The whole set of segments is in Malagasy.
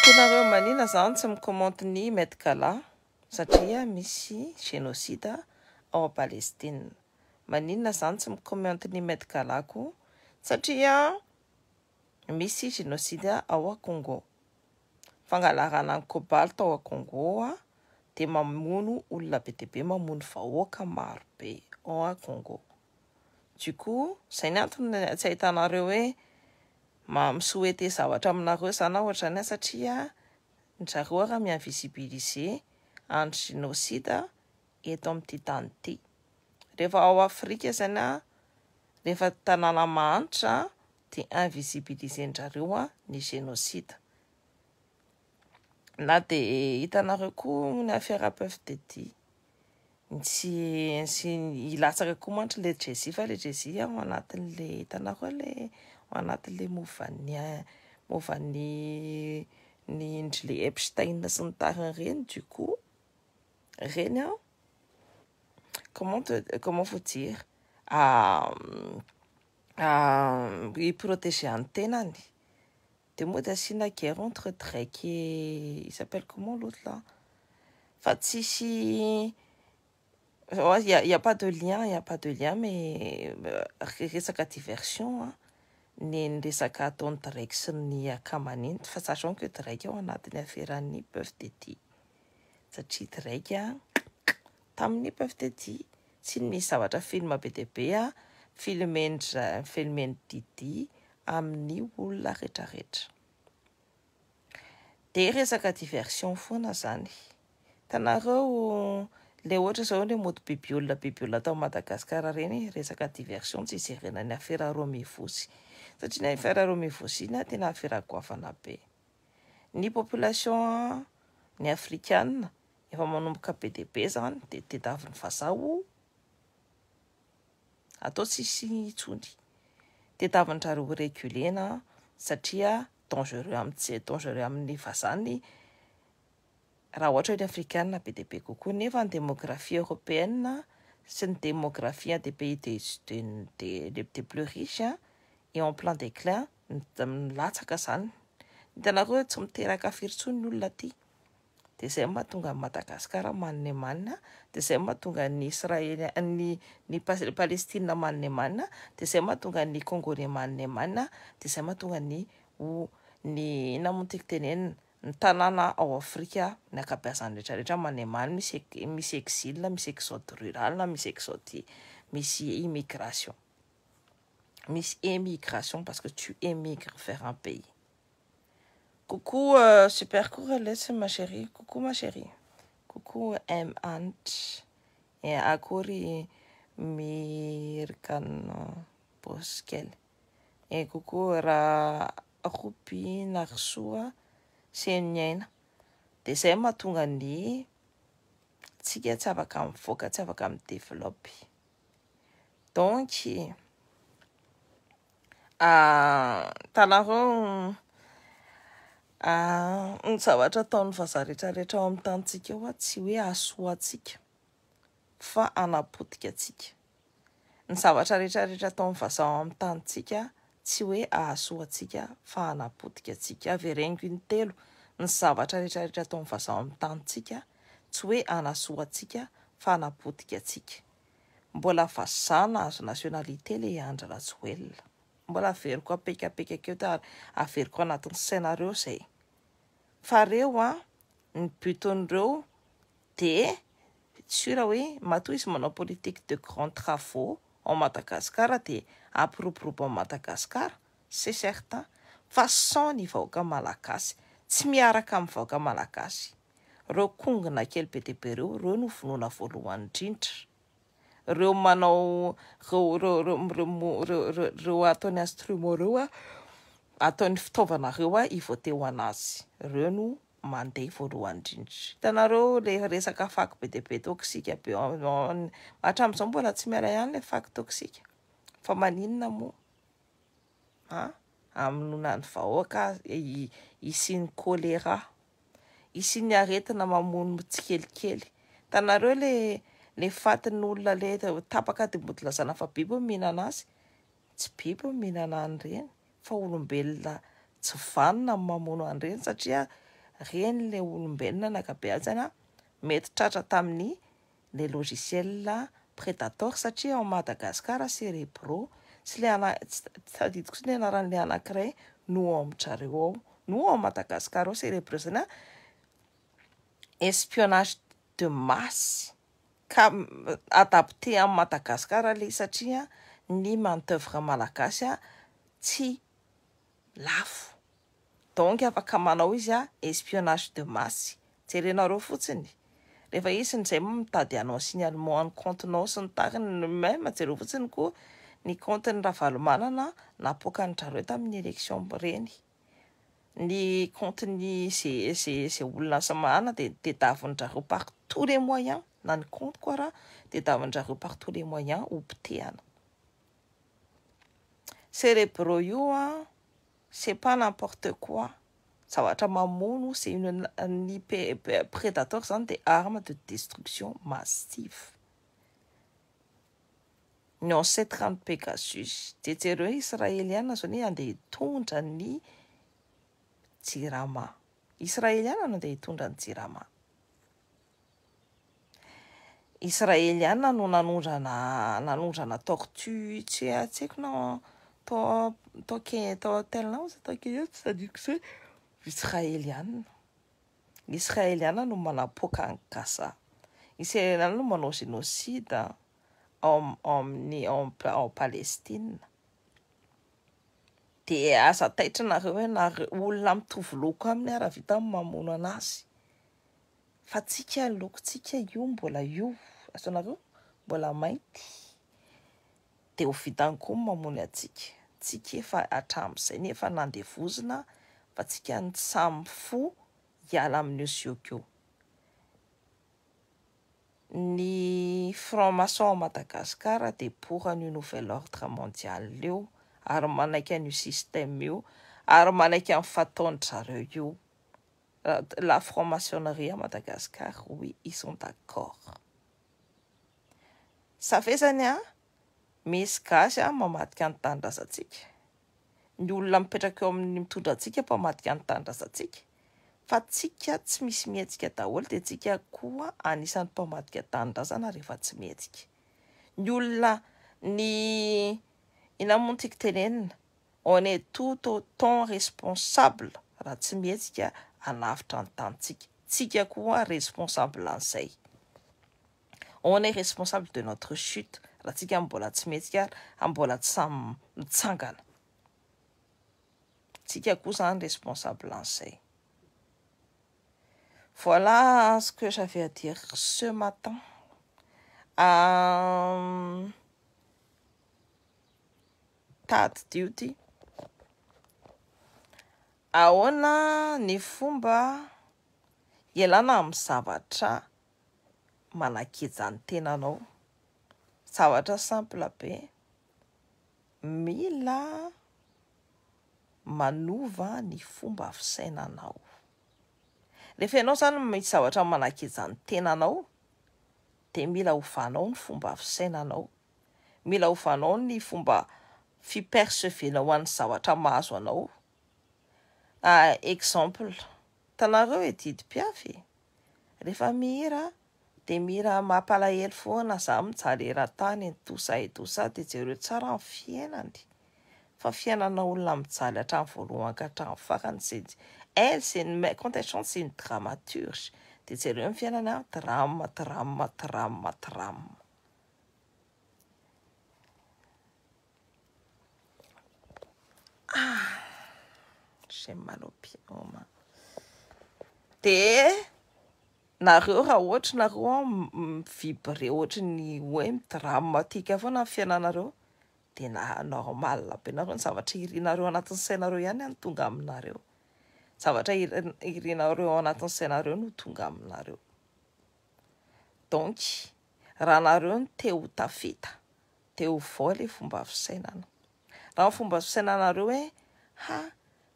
Coucou nareo, manina zany tsy micommente ny Met Gala? Satria misy génocide ao Palestine. Maninona zany tsy micommente ny Met Gala ko? Satria misy génocide ao a Congo, fangalarana ny cobalt ao a Congo a, de mamono olona be de be, mamono vahoaka maro be ao a Congo. Du coup, zay ny antony tsy ahitanareo hoe misouhaite zavatra aminareo zany ohatra zany a, satria zareo raha mi-invisibiliser any génocide eto amin'ity tany ity. Rehefa ao Afrika zany a, rehefa tanàna mahantra, de invisibiliser-ndrareo a ny génocide. Na de hitanareo koa ny affaire Puff Daddy, tsy sy ilatsaka koa mantsy le Jay-Z, fa le Jay-Z ao anatin'le, hitanareo, le ao anatin'le movan'ny ny indry le Epstein sy ny tariny reny. Du coup, reny a, comment faut dire, i-protéger any tenany, de moa de asiana guerre entre Drake et, il s'appelle comment, l'autre là, fa tsisy, il y a pas de lien, il y a pas de lien, mais resaka diversion a ny resaka ataony Drake sy ny akamaniny, fa sachant que Drake ao anatin'ny affaire-n'ny Puff Daddy, satria Drake a tamin'ny Puff Daddy tsy nisy zavatra, film be dia be a, filmendra, filmen'ny Diddy amin'ny olona rehetrarehetra, de resaka diversion foana zany. Hitanareo le ohatra zao le mody biby olona, biby olona atao Madagasikara reny, resaka diversion, tsy ijerena ny affaire Romy Voos, satria ny affaire Romy Voos iny a tena affaire goavana be. Ny population ny afrikana efa manomboka be de be zany, de tedaviny vazaha atao tsisy intsony, tedavin-drareo régulena, satria dangereux amitsy, dangereux amin'ny vazany raha ohatra hoe ny afrikana be de be kokoa. Nefa ny démographie européenne sy ny démographie des pays de plus riches est en plein déclin, milatsaka zany. Hitanareo, tsy miteraka firy intsony ny olona aty, de zay mahatonga ny Madagasikara manina manina, de zay mahatonga ny Israely, ny Palestine manina manina, de zay mahatonga ny Congolais manina manina, de zay mahatonga ny o ny ina moa tiako tenenina, ny tanàna ao Afrika ny ankabeazany rehetrarehetra manina manina, misy exil, misy exode rural, misy exode, misy immigration, misy émigration, parce que tu émigres vers un pays. Coucou, super cool, ma chérie. Coucou, ma chérie. Coucou, M. Ant. Et akory Mirkan Boskel. Et coucou, Ra Rupi Narsoa Seniaina. De zay mahatonga ny tsika tsy afaka mivoaka, tsy afaka midéveloppe. Donc, tanareo ny zavatra ataon'ny vazaha rehetrarehetra ao amin'ny tanintsika eo a, tsy hoe ahasoa antsika fa anapotika antsika. Ny zavatra rehetrarehetra ataon'ny vazaha ao amin'ny tanintsika tsy hoe ahasoa antsika fa anapotika antsika. Avereniko intelo: ny zavatra rehetrarehetra ataon'ny vazaha ao amin'ny tanintsika tsy hoe anasoa antsika fa anapotika antsika. Mbola vazaha nahazo nationalité le Andry Rajoelina. Mbola averiko apekapekaka eo ta, averiko anatin'ny sainareo zay fa reo a, ny buton'ireo de sûr hoe matoa izy manao politique de grands travaux ao Madagasikara, de ampiroborobo ao Madagasikara, c'est certain, fa sans ny vahoaka malagasy, tsy miaraka amin'ny vahoaka malagasy. Reo kongona kely be dia be reo, reo no vonoana voalohany indrindra, reo manao reo ataony instrument reo a, ataony fitaovana reo a, ivote ho anazy reo no mandeha voalohany indrindra. Hitanareo le resaka fako be dia be, toxique be, hatramin'izao mbola tsy miala ihany le fako toxique. Fa maninona moa a amonoana ny vahoaka, isian'ny choléra, isian'ny aretina mamono tsikelikely? Hitanareo le fatin'olona le tapaka, de mody lazana fa biby no mihinana azy. Tsy biby no mihinana an'ireny fa olombelona tsy vanona ny mamono an'ireny, satria Reny le olombelona ny ankabeazany a, mety tratra tamin'ny le logiciel Predator satria ao Madagascar Cerebro sy le ana tsy tadidiko intsony ny anaran'le anankiray no ao amin-drareo ao, no ao Madagascar ao. Cerebro zany a espionnage de masse ka adapté amin'i Madagascar le izy satria ny main d'oeuvre malagasy a tsy lafo, donc afaka manao izy a espionnage de masse. Jerenareo fotsiny rehefa izy zay mitady hanao signalement ny compte-nao sy ny tariny, même jereo fotsiny koa ny compte-ny Ravalomanana napoakan-drareo tamin'ny élection reny, ny compte-ny ze ze ze olona samana de tedavin-drareo par tous les moyens, na ny compte koa raha tedavin-drareo par tous les moyens ho potehana. Cerebro io a c'est pas n'importe quoi, zavatra mamono. C'est une ny Predator zany de arme de destruction massive, ny ancêtre ny Pegasus. De jereo israeliana zao ny andeha hitondra ny Jirama, israeliana no andeha hitondra ny Jirama, israeliana no nanondrana tortue tsy haiko na tao tao tao Telina tao Kenya, tsy tadidiko zay. Israeliana no manapoaka ny Gaza, israeliana no manao génocide ao amin'ny ao Palestine. De aza taitra nareo hoe nareo olona mitovy loko aminy raha vita mamono anazy, fa tsika lokontsika io mbola io azonareo mbola mainty, de ho vitany koa mamono atsika. Tsika efa hatramin'izay nefa nandevozina, fa tsika ny samy fo hiala amin'io zioka io. Ny franc-maçon ao Madagascar de pour an'io nouvel ordre mondial io, ary manaiky an'io système io, ary manaiky amin'ny fataon-drareo io. La franc-maçonnerie à Madagascar, oui, ils sont d'accord. Safezany a misy gasy a mamadika ny tanindrazantsika, ny olona mipetraka eo amin'ny mitondra antsika mpamadika ny tanindrazantsika, fa tsika tsy misy mihetsika daholo, de tsika koa anisan'ny mpamadika tanindrazana rehefa tsy mihetsika ny olona. Ny ina moa no tiako tenenina, on est tout autant responsable raha tsy mihetsika hanavotra ny tanitsika. Tsika koa responsable an'izay, on est responsable de notre chute raha tsika mbola tsy mihetsika, mbola tsy samy mitsangana, tsika koa zany responsable an'izay. Voilà ce que j'avais à dire ce matin. Tadidio ty ahoana ny fomba ialana amin'ny zavatra manageja ny tenanao. Zavatra simple be, mila manova ny fomba fisainanao. Rehefa ianao zany misy zavatra manageja ny tenanao, de mila ovanao ny fomba fisainanao, mila ovanao ny fomba fipercevenao an'ny zavatra mahazo anao. Exemple, hitanareo Edith Piaf, rehefa mihira de mihira mampalahelo foana, za mijaly eran-tany, tout ça et tout ça, de jereo tsara ny fiainany fa fiainana olona mijaly hatramin'ny voalohany ka hatramin'ny farany. C'est elle, c'est une, quand elle chante, c'est une dramaturge. De jereo ny fiainany a drame, drame, drame, drame. Ah, j'ai mal au pied. Oh, ma. De nareo raha ohatra nareo a mivibre ohatry ny hoe midramatika foana ny fiainanareo, de na normal be nareo, ny zavatra irinareo anatin'ny sainareo ihany no tonga aminareo, zavatra irinareo ao anatin'ny sainareo no tonga aminareo. Donc raha nareo no te ho tafita, te ho vao le fomba fisainana, raha ny fomba fisainanareo hoe ha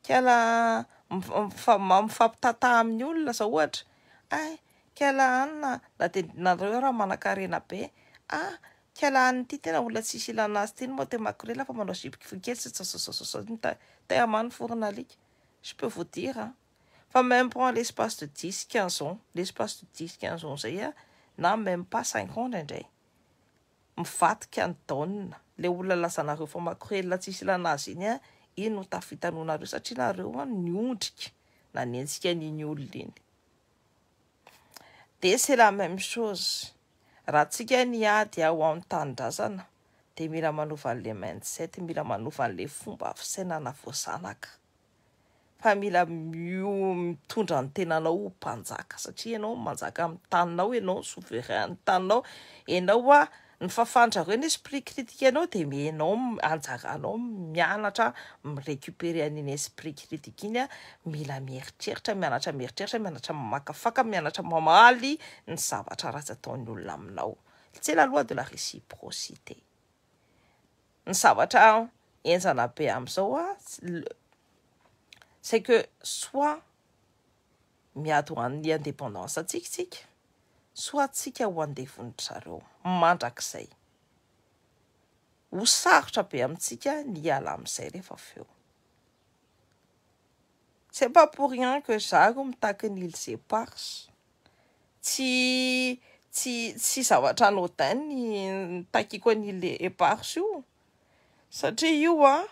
kala mifampitata amin'ny olona zao ohatra, ay kala anina na de nareo raha manan-karena be, ah kala anina ty tena olona tsisy ilana azy ty no te makorela fa manao zipo kely sy tsasasasasa te amany forona alika, je peux vous dire. Fa même pas l'espace de 10, 15 ans, l'espace de 10, 15 ans zay a, na même pas 5 ans indraindray, mivadika ny daonina. Le olona lazanareo fa makorelina, tsisy ilana azy iny a, iny no tafitanonareo, satria nareo a niondrika nanenjika n'iny olona iny. De c'est la même chose raha tsika niady ao amin'ny tanindrazana, de mila manova an'le mindset, mila manova an'le fomba fisainana voazanaka, fa mila mio mitondra ny tenanao ho mpanjaka, satria ianao manjaka amin'ny taninao, ianao souverain ny taninao ianao a. Ny fahafandrareo ny esprit critique anao, de menao anjaranao mianatra mirécupérer an'iny esprit critique iny a. Mila mieritreritra, mianatra mieritreritra, mianatra mamakafaka, mianatra mamaly ny zavatra ratsy ataon'ny olona aminao. C'est la loi de la réciprocité. Ny zavatra enjana be am'izao a, c'est que soit miady ho an'ny indépendance atsika tsika, soit tsika ho andevonitra zareo mandrakizay. Ho sarotra be amintsika ny hiala amin'izay rehefa avy eo. C'est pas pour rien que zaro mitaky ny îles Éparses. Tsy zavatra anodin ny nitakiko ny îles Éparses io, satria io a,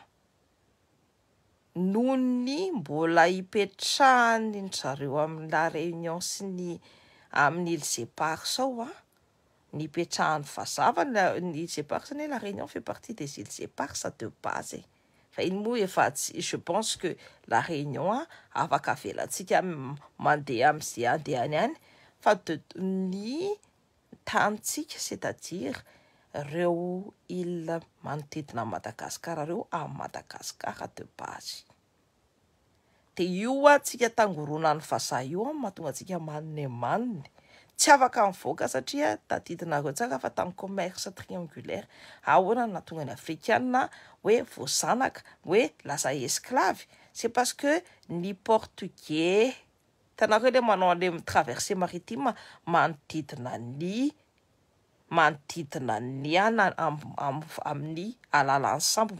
noho ny mbola hipetrahany zareo amin'ny La Réunion sy ny amin'ny îles Éparses ao a, ny hipetrahany vazaha. Ny îles Éparses anie, La Réunion fait partie des îles Éparses de base e. Fa iny moa efa tsy, je pense que La Réunion a afaka avelantsika mandeha am'izay andehany any, fa de ny tanitsika, c'est-à-dire reo île manodidina Madagasikara reo, amy Madagasikara de base. De io a, tsika tangoronany vazaha io a, mahatonga antsika maniny maniny tsy afaka mivoaka, satria tadidinareo tsara fa tamin'ny commerce triangulaire ahoana no nahatonga ny Afrikanina hoe voazanaka, hoe lasa esclave? C'est parce que ny Portugais, hitanareo le manao an'le traversée maritime manodidina ny ana amin'ny alalan'ny sambo.